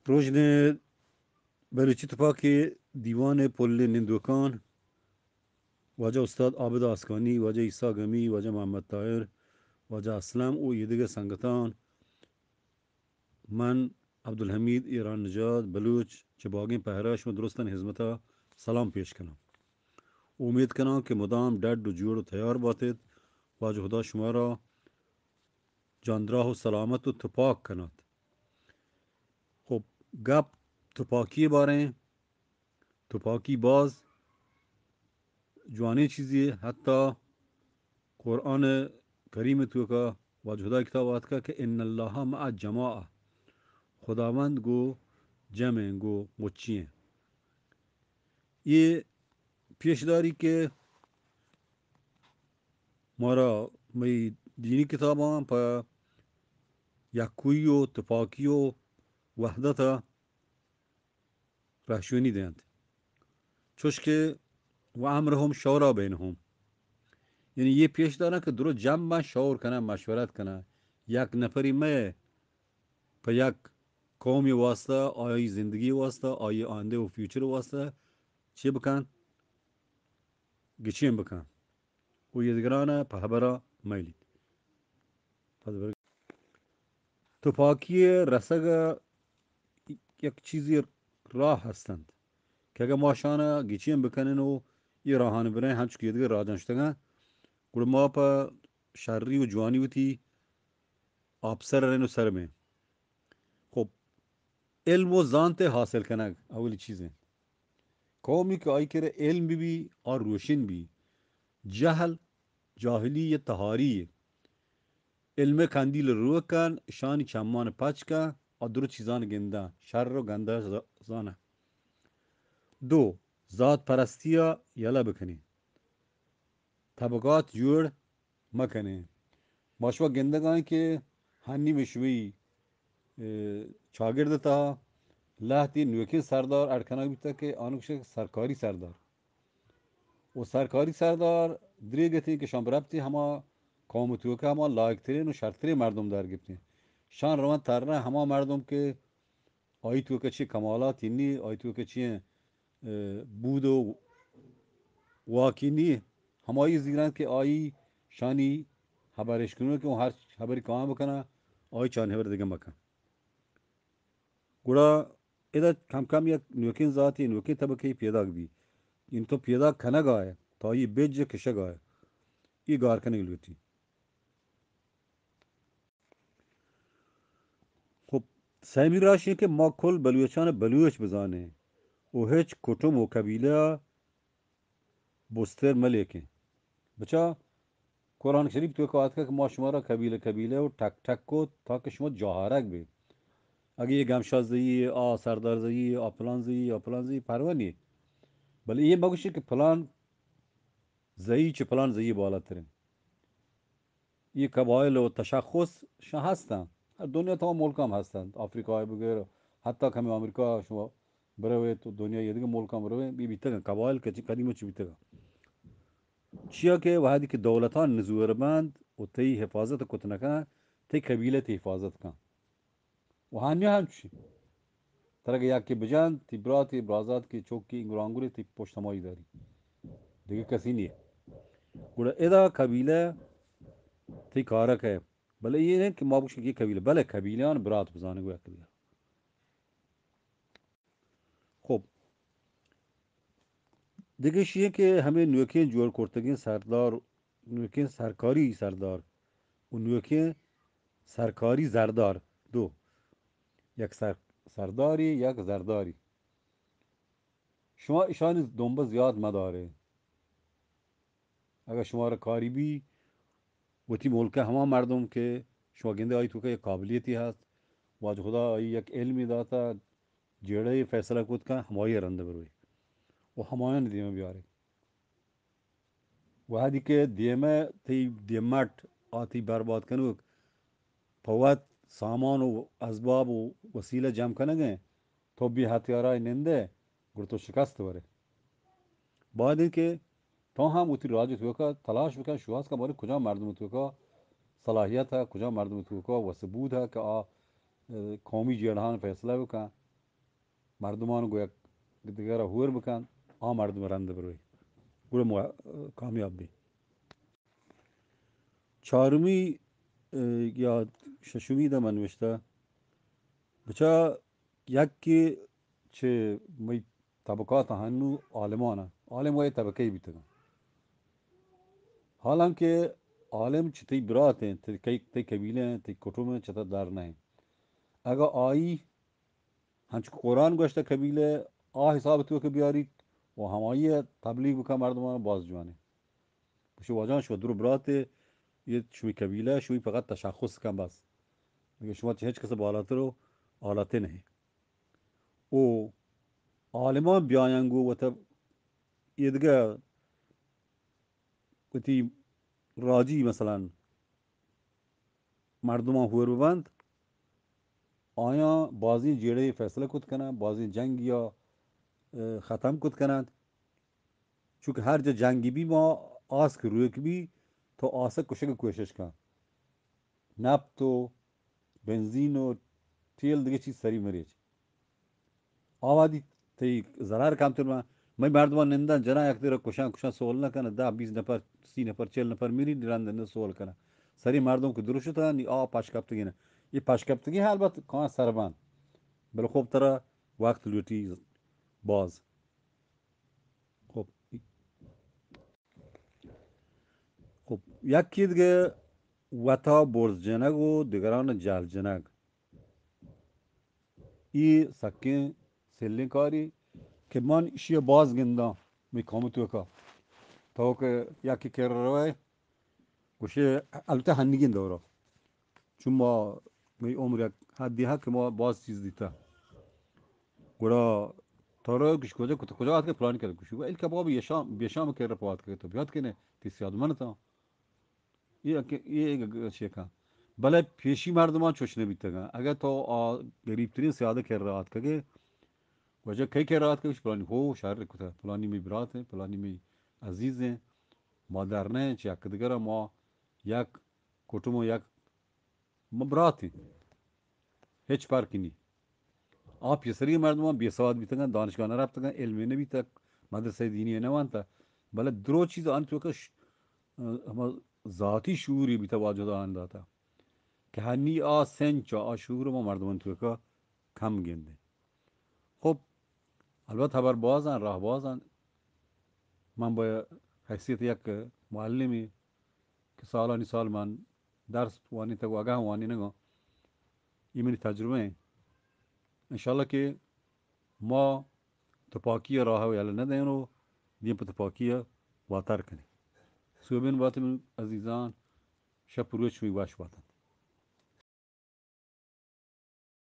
روژنیں بلوچی تپاکی دیوان ءِ پلیں نندوکان، واجہ استاد عابد آسکانی، واجہ عیسیٰ گمی، واجہ محمد طاہر، واجہ اسلم ءُ ایدگہ سنگتان، من عبدالحمید ایران نژاد بلوچ چہ باگیں پہرا شما درستانی ہزمتا سلام پیش کناں۔ امیت کناں کہ مدام ڈڈ ءُ جوڑ ءُ تیار باتت۔ واجہ خدا شمارا جاندراہ ءُ سلامت ءُ تپاک کنات۔ خب، گپ تپاکی باریں۔ تپاکی باز جوانیں چیزے، حتی قرآن کریم توکا واجہ خدا کتاب آتکا کہ ان اللہ مع الجماعہ، خداوند گو جمع ایں، گو مچی ایں۔ یہ پیش داری کہ مارا مئی دینی کتاباں پہ یکوئی ءُ تپاکی ءُ وحدت ءَ رہشونی دینت۔ چوش کہ و امرهم شورا بینهم، یعنی یہ پیش دارن کہ درو جمع بن، شور کنن، مشورت کنن۔ یک نفری مئے پہ یک قومی واسطہ، آئی زندگی واسطہ، آئی آئندہ ءُ فیوچر واسطہ چی بکن؟ گچین بکن۔ ءُ یہ دگران پہ ہبرا میلیت۔ پد بر-، تپاکی رسگ یک چیزی راہ ہستنت کہ اگر ما شان گچین بکنن ءُ یہ راہان بریں، ہنچو کہ یہ دگہ راجان شتگن، گڑا ما پہ شری ءُ جوانی وتی آپسر رن ءُ سر بیں۔ خب، علم ءُ زانت حاصل کنگ اولی چیز انت۔ قومی کہ آئی کرے علم بی بی، آ روشن بی۔ جہل، جاہلی یا تہاری، علم کندیل روک کن، شانی چمان پچ کن، آ درو چیزان گندن، شر ءُ گندہ ز-، زانن۔ دو، ذات پرستی یلہ بکنی۔ طبقات جوڑ مکنیں۔ ما شما گندگائیں کہ ہنی میں شمی، اے، چاگرد تہا لہتی نوکیں سردار اڑ کنگ بیتا کہ آنو گوشگ سرکاری سردار۔ و سرکاری سردار دریگتیں کہ شان برپتی ہما قوم توکا ہما لائق ترین و شرترین مردم در گپتیں۔ شان روان ترن ہما مردم کہ آئی توکا چی کمالاتی نی، آئی توکا چی، اے، بود و واکی نی، ہمائی زیران کہ آئی شانی ہبر اشکنو کہ ہر ہبری کام بکنا، آئی چان ہبر دیگه مکن۔ گڑا ادا کم کم یک نوکین ذاتی، نوکین طبقے پیداک بی۔ ان تو پیداک کنگ آئے، تا یہ بیج کشگ آئے۔ یہ گار کنگ لوٹی۔ خب، سیمی راش ایں کہ ما کل بلوچان بلوچ بزانیں و ہچ کٹم و قبیلہ بستر ملیکیں۔ بچا قرآن شریف توکا آتکا کہ ما شمارا قبیلہ قبیلہ و ٹک ٹک کو تاکہ شما جاہارگ بے۔ اگہ یہ گمشا زئی، آ سردار زئی، آ پلان زئی، آ پلان زئی، پروا نی۔ بلے یہ مگوشی کہ پلان زئی چہ پلان زئی بالاتریں۔ یہ قبائل و تشخص شان ہستن۔ ہر دنیا تمام ملک ہم ہستن۔ آفریقہ بگر، حتی کہ ہمیں امریکہ شما بروے تو دنیا یہ دیگه ملک ہم بروے، بی بیتگن۔ قبائل کچی قدیم چی بیتگن۔ چیا کہ وہدی کہ دولتان نزور بند و تئی حفاظت کت نکن، تئی قبیلہ تئی حفاظت کن۔ و ہانی ہم چی؟ ترا کہ یکی بجان، تی برات، تی برازات، کی چوکی، انگرانگوری، تی پشت ہمائی داری۔ دیگه کسی نیه۔ گڑا ادا قبیلہ تی کارک ہے۔ بلے یہ نہیں کہ ما بکشن کہ قبیلہ، بلے قبیلیان برات بزانے گویا قبیلہ۔ خب، دگہ شی کہ ہمیں نوکیں جوڑ کرتگیں سردار، نوکیں سرکاری سردار و نوکیں سرکاری زردار، دو، یک سر-، سرداری، یک زرداری۔ شما اشانی دنبہ زیاد مدارے۔ اگر شما را کاری بی، وتی ملک ہما مردم کہ شما گندے آئی توکا یک قابلیتی ہست، واجہ خدا آئی یک علمی داتا، جیڑہ فیصلہ کت کن، ہمائی رند بروی و ہمایان دیمہ بیارے۔ وہدی کہ دیمہ تئی دیمٹ آتی برباد کنوک پہ وت سامان و اسباب و وسیلہ جمع کنگیں، تو بی ہتھیارای نندے، گڑا تو شکست ورے۔ باید انت کہ تو ہم وتی راج توکا تلاش بکن، شوہاز کن، بارے کجا مردم توکا صلاحیت ہے، کجا مردم توکا وسبود ہے کہ آ، اے، قومی جیڑہان فیصلہ بکن۔ مردمان گو یک دگرا ہور بکن، آ مردم رند بروی، گڑا مو-، کامیاب بی۔ چارمی، اه، یا ششمی دا من نوشتہ، بچا یک کہ چہ مئی طبقات ہنو عالمان، عالم و طبقے بیتگاں۔ حالانکہ عالم چہ تئی برات ہیں، تئی، تئی قبیلہ ہیں، تئی کٹم ہیں، چہ ترا در نہ ہیں۔ اگاں آئی ہنچو کہ قرآن گوشتہ قبیلہ آ حساب تو کہ بیاریت و ہمائی تبلیغ بکن مردمان، باز جوانے۔ گوشی واجہاں شما درو براتے، یہ شمی قبیلہ، شمی فقط تشخص کن بس۔ اگہ شما چہ ہچ کس بالاتر و آلاتے نہیں۔ او عالمان بیایاں گو وتا ایدگہ وتی راجی مثلاً مردمان ہور ببنت، آیاں بازیں جیڑہ فیصلہ کت کناں، بازیں جنگ یا، اه، ختم کت کناں۔ چونکہ ہر جا جنگی بی ما آسک روک بی تو آسک کشگ کوشش کن۔ نپت و بنزین و تیل دگہ چیز سری مریچ۔ آوادی تئی ضرر کمتر من۔ مئی مردمان نندن جناں یک دگرا کشاں، کشاں سول نہ کناں، دہ بیست نفر، سی نفر، چل نفر میری رند نہ سول کناں۔ سری مردم کہ درشتاں، نی آ پش کپتگین۔ یہ پش کپتگین البت کاں سر بان۔ بل خوب ترا وقت لوٹی باز۔ خب۔ خب، یکی دگہ وتا برز جنگ و دگران جہل جنگ۔ ای سکیں سلیں کاری کہ من اشی باز گنداں، می قوم توکا۔ تو کہ یکی کر روئے، گوشے، البتہ ہنیگیں دورا۔ چون ما، می عمر یک حدی ہا کہ ما باز چیز دیتا۔ گڑا تو رو کش کجا کت، کجا آتکے؟ پلانی کرد۔ گوشی، ول کباب یشام، بیشام کر پہ آتکے، تو بیات کنے، تی سیاد من تا۔ یہ کہ، یہ چیکا۔ بلے پیشی مردمان چوش نبیتگا۔ اگر تو آ غریب ترین سیاد کر آتکگے، وجہ کئی کر آتکے؟ گوشی، پلانی ہو شر کتا، پلانی می برات ہیں، پلانی می عزیز ہیں، ما در نہ ہیں، چہ یک دگرا ما یک کٹم و یک ما براتیں۔ ہچ فرقی نی۔ آ پیسری مردمان بے سواد بیتگاں، دانشگاہ نہ رفتگاں، علم نہ بیتگ، مدرسہ دینی نہ وانتا، بلے درو چیز آن توکا ش-، ہما ذاتی شعوری بیتا واجہ آن داتا کہ ہنی آ سنچ آ شعور ما مردمان توکا کم گندیں۔ خب، البت ہبر بازاں، راہ بازاں۔ من بہ حیثیت یک معلمی کہ سالانی سال من درس وانینتگ و اگاں وانینگاں، اے منی تجربہ ایں۔ انشاءاللہ کہ ما تپاکی ء راہ ء یلہ نہ دئیں و دیم پہ تپاکی ء واتر کنیں۔ سوبین بات من عزیزان، شپ و روچ شمئے وش باتنت۔